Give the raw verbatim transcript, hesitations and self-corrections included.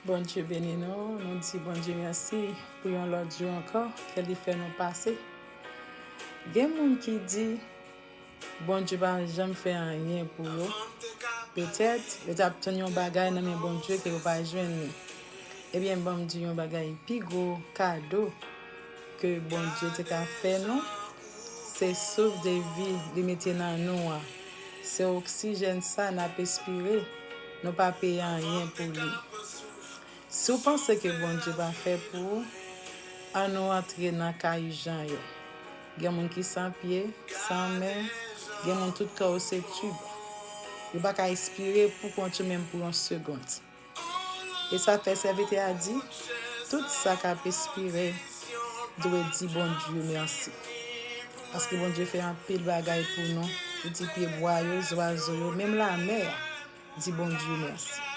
Bondye beni nou, nou di Bondye mèsi pou yon lòt jou ankò ke li fè nou pase. Gen moun ki di Bondye pa janm fè anyen pou yo. Petèt yo t ap tann yon bagay nan men Bondye ke yo pa jwenn li. Ebyen, ban m di yon bagay, pi gwo kado ke Bondye te ka fè nou, se souf de vi li mete nan nou a. Se oksijèn sa n ap espire, nou pa peye anyen pou li. Si w panse ke Bondye pa fè pou ou, ann nou antre nan kay Jan yo. Gen moun ki san pye, san men, gen moun tout kò yo se tib. Yo pa ka espire pou kont yo menm pou yon segond. E sa fè sèvitè a di, tout sa k ap espire dwe di Bondye mèsi. Paske Bondye fè anpil bagay pou nou. Li di pyebwa yo, zwazo yo, menm lamè a, di Bondye mèsi.